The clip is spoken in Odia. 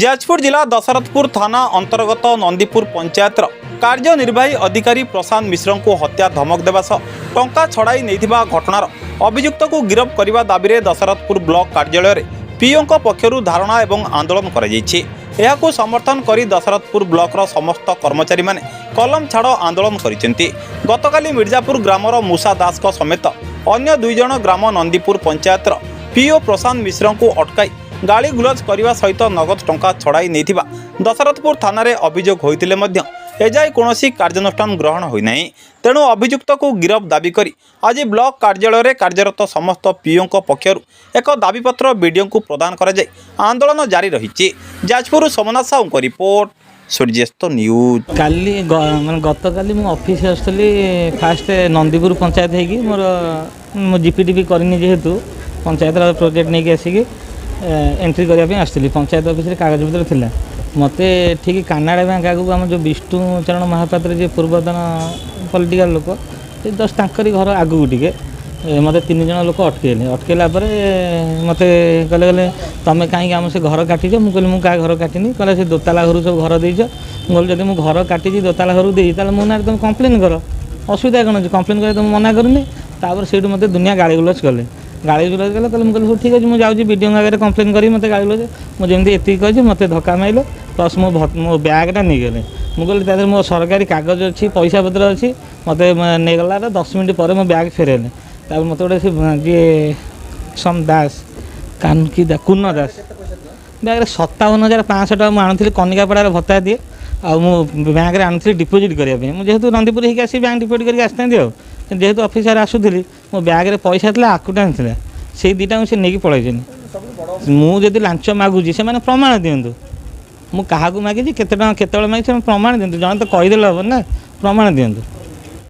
ଯାଜପୁର ଜିଲ୍ଲା ଦଶରଥପୁର ଥାନା ଅନ୍ତର୍ଗତ ନନ୍ଦୀପୁର ପଞ୍ଚାୟତର କାର୍ଯ୍ୟନିର୍ବାହୀ ଅଧିକାରୀ ପ୍ରଶାନ୍ତ ମିଶ୍ରଙ୍କୁ ହତ୍ୟା ଧମକ ଦେବା ସହ ଟଙ୍କା ଛଡ଼ାଇ ନେଇଥିବା ଘଟଣାର ଅଭିଯୁକ୍ତକୁ ଗିରଫ କରିବା ଦାବିରେ ଦଶରଥପୁର ବ୍ଲକ କାର୍ଯ୍ୟାଳୟରେ ପିଓଙ୍କ ପକ୍ଷରୁ ଧାରଣା ଏବଂ ଆନ୍ଦୋଳନ କରାଯାଇଛି। ଏହାକୁ ସମର୍ଥନ କରି ଦଶରଥପୁର ବ୍ଲକର ସମସ୍ତ କର୍ମଚାରୀମାନେ କଲମ ଛାଡ଼ ଆନ୍ଦୋଳନ କରିଛନ୍ତି। ଗତକାଲି ମିର୍ଜାପୁର ଗ୍ରାମର ମୂଷା ଦାସଙ୍କ ସମେତ ଅନ୍ୟ 2 ଜଣ ଗ୍ରାମ ନନ୍ଦୀପୁର ପଞ୍ଚାୟତର ପିଓ ପ୍ରଶାନ୍ତ ମିଶ୍ରଙ୍କୁ ଅଟକାଇ ଗାଳି ଗୁଲଜ କରିବା ସହିତ ନଗଦ ଟଙ୍କା ଛଡ଼ାଇ ନେଇଥିବା ଦଶରଥପୁର ଥାନାରେ ଅଭିଯୋଗ ହୋଇଥିଲେ ମଧ୍ୟ ଏଯାଏ କୌଣସି କାର୍ଯ୍ୟାନୁଷ୍ଠାନ ଗ୍ରହଣ ହୋଇନାହିଁ। ତେଣୁ ଅଭିଯୁକ୍ତକୁ ଗିରଫ ଦାବି କରି ଆଜି ବ୍ଲକ କାର୍ଯ୍ୟାଳୟରେ କାର୍ଯ୍ୟରତ ସମସ୍ତ ପିଓଙ୍କ ପକ୍ଷରୁ ଏକ ଦାବିପତ୍ର ବିଡ଼ିଓଙ୍କୁ ପ୍ରଦାନ କରାଯାଇ ଆନ୍ଦୋଳନ ଜାରି ରହିଛି। ଯାଜପୁରରୁ ସୋମନାଥ ସାହୁଙ୍କ ରିପୋର୍ଟ, ସୂର୍ଯ୍ୟାସ୍ତ ନ୍ୟୁଜ୍। କାଲି ମାନେ ଗତକାଲି ମୁଁ ଅଫିସ୍ ଆସୁଥିଲି। ଫାଷ୍ଟ ନନ୍ଦୀପୁର ପଞ୍ଚାୟତ ହେଇକି ମୋର ମୁଁ ଜିପିଟିପି କରିନି ଯେହେତୁ, ପଞ୍ଚାୟତର ପ୍ରୋଜେକ୍ଟ ନେଇକି ଆସିକି ଏଣ୍ଟ୍ରି କରିବା ପାଇଁ ଆସିଥିଲି। ପଞ୍ଚାୟତ ଅଫିସରେ କାଗଜପତ୍ର ଥିଲା। ମୋତେ ଠିକ୍ କାନାଡ଼ା ବ୍ୟାଙ୍କ ଆଗକୁ ଆମ ଯେଉଁ ବିଷ୍ଣୁ ଚରଣ ମହାପାତ୍ର, ଯିଏ ପୂର୍ବତନ ପଲିଟିକାଲ ଲୋକ, ସେ ଜଷ୍ଟ ତାଙ୍କରି ଘର ଆଗକୁ ଟିକେ ମୋତେ ତିନି ଜଣ ଲୋକ ଅଟକେଇଲେ। ଅଟକେଇଲା ପରେ ମୋତେ କହିଲେ ତୁମେ କାହିଁକି ଆମ ସେ ଘର କାଟିଛ? ମୁଁ କହିଲି, ମୁଁ କାହା ଘର କାଟିନି। କହିଲେ, ସେ ଦୋତାଲା ଘରୁ ସବୁ ଘର ଦେଇଛ। ମୁଁ କହିଲି, ଯଦି ମୁଁ ଘର କାଟିଛି, ଦୋତାଲା ଘରକୁ ଦେଇଛି, ତାହେଲେ ମୋ ନାଁରେ ତୁମେ କମ୍ପ୍ଲେନ୍ କର। ଅସୁବିଧା କ'ଣ ଅଛି? କମ୍ପ୍ଲେନ୍ କରିବା ତ ମୁଁ ମନା କରୁନି। ତାପରେ ସେଇଠୁ ମୋତେ ଦୁନିଆ ଗାଳି ଗୁଲଜ କଲେ। ଗାଳି ଗୁଲଜ କଲେ, କହିଲେ, ମୁଁ କହିଲି, ହଉ ଠିକ୍ ଅଛି, ମୁଁ ଯାଉଛି ବିଡ଼ିଓଙ୍କ ଆଗରେ କମ୍ପ୍ଲେନ୍ କରିବି। ମୋତେ ଗାଳି ଗୁଲଜ, ମୁଁ ଯେମିତି ଏତିକି କହିଛି, ମୋତେ ଧକ୍କା ମାରିଲେ, ପ୍ଲସ୍ ମୋ ବ୍ୟାଗ୍ଟା ନେଇଗଲେ। ମୁଁ କହିଲି, ତା ଦେହରେ ମୋ ସରକାରୀ କାଗଜ ଅଛି, ପଇସା ପତ୍ର ଅଛି। ମୋତେ ନେଇଗଲାର 10 ମିନିଟ୍ ପରେ ମୋ ବ୍ୟାଗ୍ ଫେରାଇଲେ। ତାପରେ ମୋତେ ଗୋଟେ ସେ ଯିଏ ସମ୍ ଦାସ କାନକି କୁନ ଦାସ, ବ୍ୟାଗ୍ରେ 57,500 ଟଙ୍କା ମୁଁ ଆଣୁଥିଲି। କନିକାପଡ଼ାରେ ଭତ୍ତା ଦିଏ ଆଉ ମୁଁ ବ୍ୟାଙ୍କରେ ଆଣୁଥିଲି ଡିପୋଜିଟ୍ କରିବା ପାଇଁ। ମୁଁ ଯେହେତୁ ନନ୍ଦୀପୁର ହେଇକି ଆସି ବ୍ୟାଙ୍କ ଡିପୋଜିଟ୍ କରିକି ଆସିଥାନ୍ତି, ଆଉ ଯେହେତୁ ଅଫିସରେ ଆସୁଥିଲି, ମୋ ବ୍ୟାଗ୍ରେ ପଇସା ଥିଲା, ଆକାଉଣ୍ଟ ଥିଲା, ସେଇ ଦୁଇଟାକୁ ସେ ନେଇକି ପଳେଇଛନ୍ତି। ମୁଁ ଯଦି ଲାଞ୍ଚ ମାଗୁଛି, ସେମାନେ ପ୍ରମାଣ ଦିଅନ୍ତୁ। ମୁଁ କାହାକୁ ମାଗିଛି, କେତେ ଟଙ୍କା, କେତେବେଳେ ମାଗିଛି, ସେମାନେ ପ୍ରମାଣ ଦିଅନ୍ତୁ। ଜଣେ ତ କହିଦେଲେ ହେବ ନା, ପ୍ରମାଣ ଦିଅନ୍ତୁ।